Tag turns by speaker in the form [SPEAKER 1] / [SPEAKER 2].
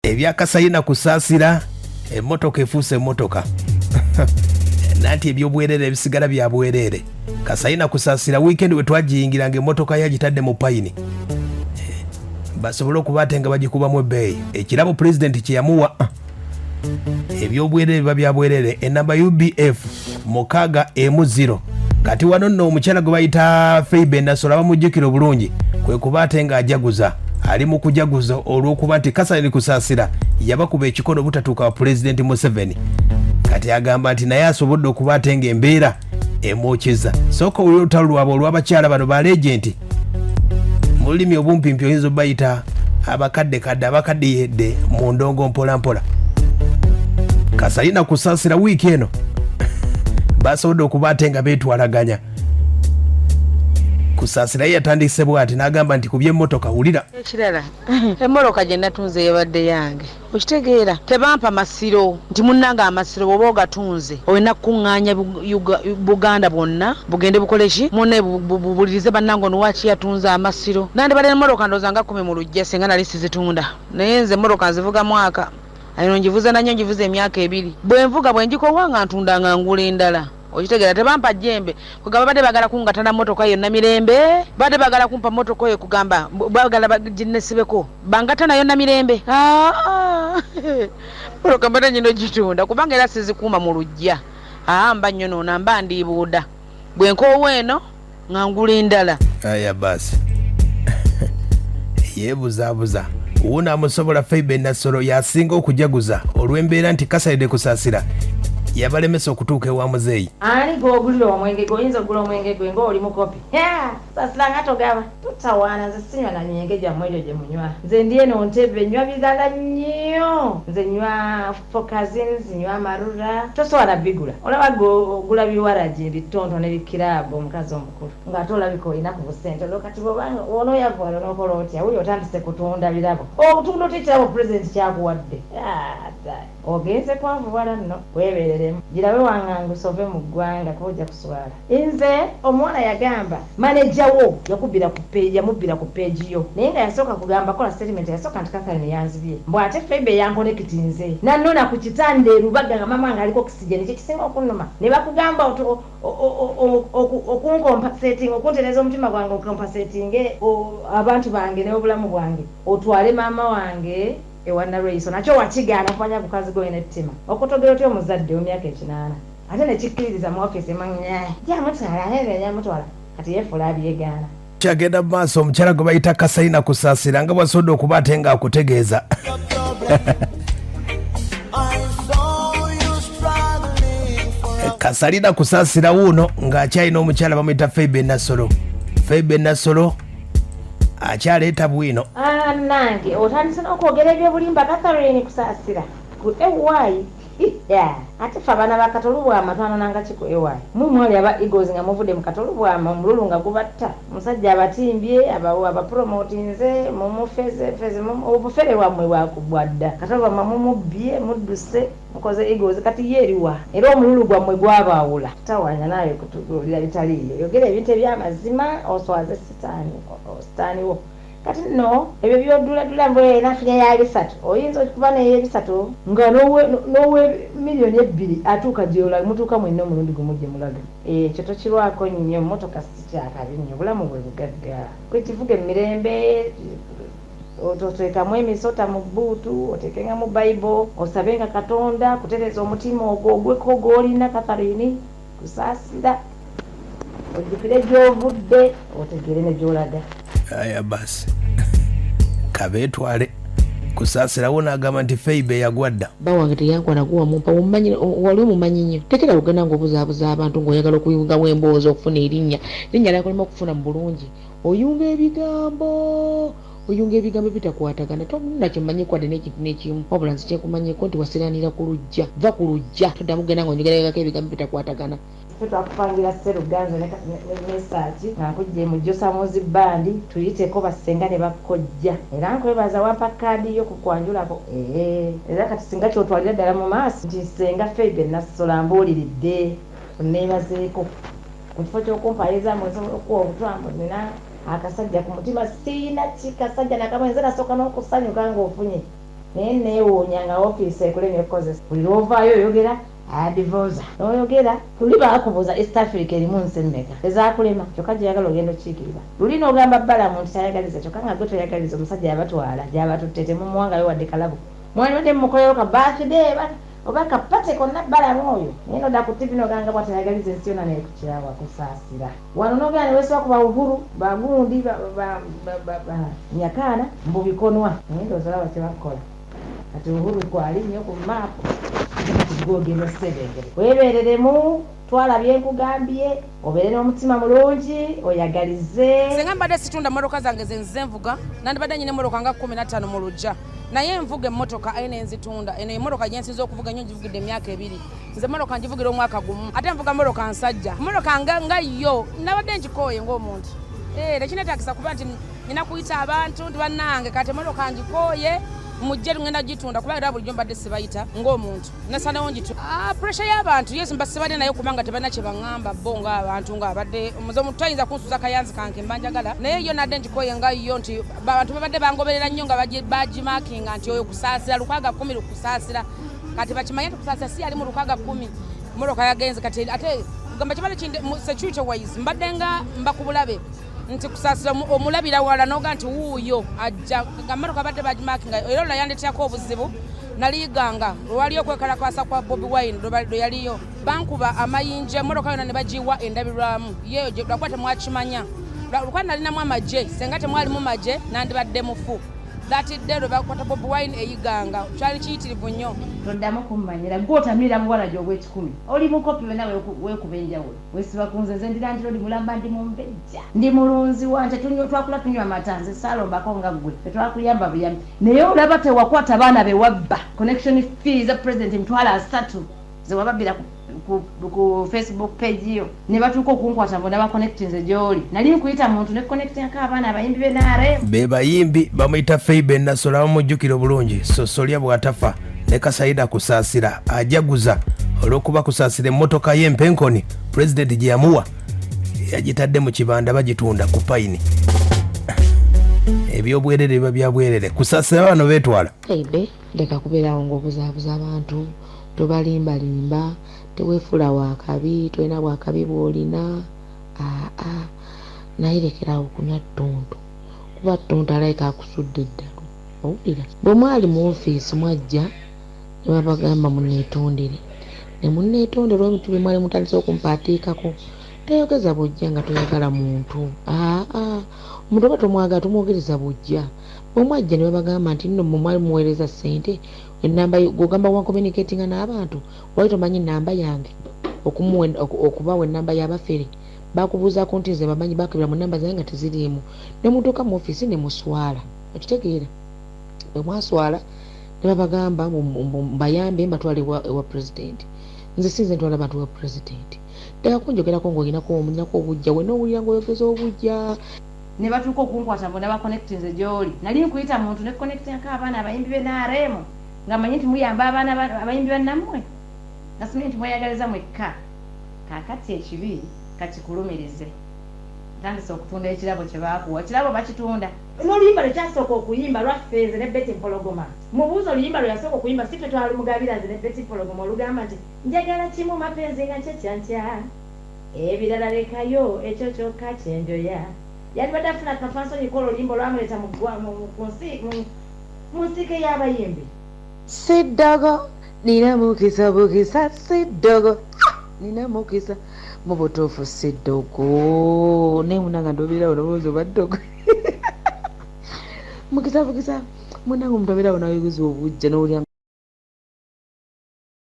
[SPEAKER 1] Ebya Kasayina Kusaasira, emmotoka efuuse emmotoka nanti ebyobwereere ebisigala bya bwereere. Kasayina Kusaasira wiikendi we twagiyingira nga emmotoka ye agitadde mu payini basobole okuba ate nga bagikubamu ebbeeyi, ekirabo pulezidenti kye yamuwa. Ebyobwereere biba bya bwereere. Enamba UBF 6 10. Kati wano nno omukyala gwe bayita Feibe Nasola bamujjukira obulungi kwe kuba ate ng'ajaguza, ali mu kujaguza olw'okuba nti Kasalini Kusaasira yabakuba ekikono obutatuuka wa Pulezidenti Museveni. Kati agamba nti naye asobodde okuba ate ng'embeera emwokyeza. Sooka owulira olutalo lwabwe olw'abakyala bano ba legend. Mu lulimi obumpimpi oyinza obayita abakadde kadde abakaddiyedde mu ndongo mpolampola. Kasalina Kusaasira wiiki eno basobodde okuba ate nga beetwalaganya. Kusaasira ye yatandise bwati n'agamba nti ku by'emmotoka wulira.
[SPEAKER 2] Ekirala, emmotoka gye natunze yabadde yange, okitegeera? Tebampa masiro nti munnange amasiro bw'oba ogatunze olina kukuŋŋaanya Buganda bwonna bugende bukole ki munne bubulirize bannange ono waaki yatunze amasiro. Nandibadde n'emmotoka ndowooza nga 10 mu luggya singa nali sizitunda, naye nze emmotoka nzivuga mwaka eno ngivuze nanyo ngivuze emyaka 2. Bwe nvuga bwe ngikowa nga ntunda nga ngula endala, okitegeera? Tebampa jjembe kugamba badde baagala kungata na mmotoka yonna mirembe, badde baagala kumpa mmotoka oyo kugamba baagala ginesibeko bangata nayo na mirembe. Mmotoka mbadde nyina ogitunda kubanga era sizikuuma mu luggya, aa mba nnyonoona mba ndiibuuda bwe nkoowa eno nga ngula endala.
[SPEAKER 1] Aya basi, yeebuzaabuza wuuno amusobola. Feibe Nassolo yasinga okujaguza olw'embeera nti Kasalide Kusaasira yabalemesa okutuuka ewa muzeeyi.
[SPEAKER 3] Ani gw'ogulira omwenge gwe? Oyinza okugula omwenge gwe ng'oli mukopi? Sasira nga togaba tutawaana. Nze sinywa na myenge gyammwe egyo gye munywa. Nze ndi eno ntebe nywa birala nnyo. Nze nywa Four Cousins, nywa Amarula, tosobola na bigula. Olaba gwe ogula biwaragi, ebitonto ne bikiraabu, omukazi omukulu ng'ate olabika olina ku busente. Olwo kati bw'oba bw'onooyavuwala onookola otya? Wulira otandise kutunda birabo. Otunda otya ekirabo pulezidenti ky'akuwadde? Ogenze kwavuwala nno. Weebeereremu. Gira weewanganguse ove mu ggwanga kuba ojja kuswala. Nze omuwala yagamba manager wo yakubbira ku yamubbira ku page yo, naye nga yasooka kugamba kola statement yasooka nti Catherine yanzibye, mbu ate Phoebe yankonekitinze nanona ku kitanda e Lubaga nga mama wange aliko oxygen. Kyekisinga okunnuma ne bakugamba okunkompasetinga, okuntereza omutima gwange, okompasetinge abantu bange n'obulamu bwange, otwale maama wange ewa Nalweyiso, nakyo wakigaana kumanya gukazi goyina ettima. Okotogera otya omuzadde w'emyaka 80 ate nekikkiririza mu ofiisi jamutwala jamutwala? Kati yefuula abyegaana.
[SPEAKER 1] Kyagenda mu maaso, omukyala gwe bayita Kasayina Kusaasira nga bwasobodde okuba ate ng'akutegeeza. Kasalina Kusaasira wuuno ng'akyalina omukyala bamuyita Feibe Nassolo. Feibe Nassolo akyaleeta bwino.
[SPEAKER 3] Nange otandise n'okwogera ebyobulimba, Catherine Kusaasira, ku ay. Ate ffe abaana ba Katolubwama twanonanga ki ku ay? Mwe mwali aba Eagles nga muvudde mu Katolubwama, omululu nga gubatta, omusajja abatimbye, abapromotinze, mumufezefeze, obufere bwammwe bwadda. Katolubwama mumubbye, mudduse, mukoze Eagles, kati ye eriwa? Era omululu gwammwe gwabaawula. Tutawaanya naawe kutubuulira bitaliiyo. Yogera ebintu ebyamazima oswaze sitaani sitaani wo. Kati nno ebyo byoduladula mbu nafunye ya bisatu, oyinza okuba neyebisatu nga n'owe miliyoni 2 atuuka gyolaga, mutuuka mwenna omulundi gumu gye mulaga. Ekyo tokirwako nnyo. Mmotoka si kyakabi nnyo, obulamu bwe bugagga. Kwekivuga emirembe, oteekamu emisota mu bbuutu, oteekengamu Bayibuli, osabenga Katonda kutereeza omutima ogwo ogweko gw'olina. Catherine Kusaasira, ojjukire gy'ovudde, otegeere ne gy'olaga.
[SPEAKER 1] Aya basi, kabeetwale. Kusaasirawo n'agamba nti Feibe yagwa dda.
[SPEAKER 2] Bba wange teyankwana guwamumpa. Wali omumanyi nnyo. Tekera kugenda ng'obuzaabuza abantu ng'oyagala okuyungamu emboozi okufuna erinnya. Erinnya lyakulema okufuna mu bulungi, oyunga ebigambo, oyunga ebigambo ebitakwatagana. Tolina kyomanyiko wadde n'ekintu n'ekimu. Wabula nze kyenkumanyiko nti wasiranira ku luggya. Va ku luggya, toddamu kugenda ng'onjogeragako ebigambo ebitakwatagana.
[SPEAKER 3] Ffe twakupangira Sseruganzo ne Saaki nga nkujje mu Josamuzi Band, tuyiteko bassenga ne bakkojja, era nkwebaza wampa kaadi yo ku kwanjulako. Ee, era kati singa kyotwalira ddala mu maaso nti ssenga Phoebe Nassola mbuuliridde, onneebazeeko mu kifo ky'okumpaayiriza mbu nsobola okukuwa obutwa mbu nina akasajja ku mutima. Siina ki kasajja nakamu. Nze nasooka n'okusanyuka ng'ofunye. Naye neewuunya nga ofiisi ekulemye okukozesa. Buli lw'ovaayo oyogera adivoza n'oyogera. Luli baakubuuza East Africa erimu nsi mmeka ezaakulema kyokka gy'oyagala ogenda okukiikirira. Luli n'ogamba Balamu nti tayagaliza kyokka nga gwe toyagaliza omusajja yabatwala gy'abatutte temumuwangayo wadde kalabo. Mwandibadde mumukolerayo ka birthday oba ka party konna Balamu oyo naye n'odda ku TV n'ogamba nga bw'atayagaliza ensi yonna n'ekukyawa. Kusaasira. Wano nogenda newesiba ku ba Uhuru, ba gundi, ba, ba, ba, ba, ba Nyakaana mbu bikonwa naye ndowooza olaba kyebakukola kati Uhuru kwali nnyo ku map ate kati gwe ogenda osebengere webereremu twala byenkugambye obeere n'omutima mulungi oyagalize.
[SPEAKER 2] Singa mbadde situnda mmotoka zange ze nzize nvuga nandibadde nyina emmotoka nga 15 mu luggya naye nvuga emmotoka aye nenzitunda eno emmotoka gyensinza okuvuga ennyo ngivugidde emyaka ebiri. Nze mmotoka ngivugira omwaka gumu ate nvuga mmotoka nsajja mmotoka nga yo nabadde ngikooye ng'omuntu eh, tekinetagisa kuba nti nina kuyita abantu nti bannange kati emmotoka ngikooye mujje tugenda gitunda kuba era bulijjo mbadde sibayita ng'omuntu nasalawo ngitu ah, pressure y'abantu yes mba sibadde nayo kubanga tebalina kye baŋŋamba bo ng'abantu ng'abadde omuze omuntu tayinza kunsuza kayanzi kange mba njagala naye yo nadde ngikooye nga yo nti abantu babadde bangoberera nnyo nga bagimakinga nti oyo kusaasira lukwaga kumi lukusaasira kati bakimanye nti kusaasira si yali mu lukaaga kumi mmotoka yagenze kati ate kugamba kibadde kinde security wise mbadde nga mba ku bulabe nti kusaasira omulabira wala noga nti wuuyo ajja nga mmotoka badde bagimakinga era olula yandeterako obuzibu naliiganga lwewaliyo okwekalakaasa kwa Bobi Wine lwe yaliyo bankuba amayinja emmotoka yona ne bagiwa endabirwamu yeeyo lwakuba temwakimanya lwakuba nalinamu amagye senga temwalimu magye nandibadde mufu. That day lwe bakwata Bobi Wine e Iganga kyali kiyitirivu nnyo.
[SPEAKER 3] Toddamu kummanyira gwe otamiira buwaragi obwekikumi oli mukopi wena wekuba enjawulo wesiba kunze nze ndi landiroodi mulamba ndi mumbejja ndi mulunzi wante twakula tunywa mata nze salombako nga gwe tetwakuyamba buyambi naye olaba tewakwata baana bewabba connection fee za president emitwalo asatu zewababbira ku, ku, ku facebook page yo ne batuuka okunkwata mbu nabaconnectinze gyoli nali nkuyita muntu ne connectingako abaana abayimbi be nrm
[SPEAKER 1] be bayimbi bamuyita Feibe Nassolo abamujjukira obulungi Sosolya bw'atafa ne Kasaida Kusaasira ajaguza olw'okuba Kusaasira emmotoka ye empenkoni pulezidenti gye yamuwa yagitadde mu kibanda bagitunda ku payini ebyobwerere biba bya bwerere Kusaasira bano beetwala
[SPEAKER 4] Feibe leka kubeerawo ng'obuzaabuza abantu Tobalimbalimba, tewefuula wakabi, tolina bwakabi bwolina, aa naye lekeraawo okunywa ttonto kuba ttonto alabika akusudde eddalu, owulira? Bwe mwali mu ofiisi mwajja ne babagamba munneetondere ne munneetondera olw'ebintu bye mwali mutandise okumpaatiikako. Toyogeza buggya nga toyagala muntu, aa omuntu oba tomwagala tomwogereza buggya. Bwe mwajja ne babagamba nti nno mmwe mwali muweereza ssente Enamba yo gwogamba wa communicatinga n'abantu wali tomanyi namba yange okumuwa okubawa enamba y'abafere bakubuuzaako nti nze bamanyi bakebera mu namba zange nga teziriimu ne mutuuka mu ofiisi ne muswala okitegeera bwe mwaswala ne babagamba mbayambe mbatwale ewa pulezidenti nze sinze ntwala abantu ewa pulezidenti ddala kunjogerako ng'olinako omunyako obujja we n'owulira ng'oyogeza obujja
[SPEAKER 3] Ne batuuka okunkwata mbu nabaconnectinze gyoli nali nkuyita muntu ne connectingako abaana abayimbi be nrm nga manyi nti muyamba abaana abayimbi bannammwe nga simanyi nti mweyagaliza mwekka kakati ekibi kakikulumirize ntandise okutunda ekirabo kye baakuwa ekirabo bakitunda n'oluyimba lwe kyasooka okuyimba lwaffe nze ne Betty Mpologoma mubuuze oluyimba lwe yasooka okuyimba si ffe twalumugabira nze ne Betty Mpologoma olugamba nti njagala kimu mapenzi nga nkyekyantya Ebirala lekayo ekyo kyokka kyenjoya. Yandibadde afuna kafansonyi kwolwo oluyimba olwamuleeta mu ggwa mu ku nsi mu mu nsiike y'abayimbi.
[SPEAKER 4] Si ddogo nina mukisa bukisa si ddogo ah nina mukisa mu butuufu si ddogo naye munange ndobeerawo nowooza oba ddogo mukisa bukisa munange omuntu abeerawo nayogeza obujja nowulira.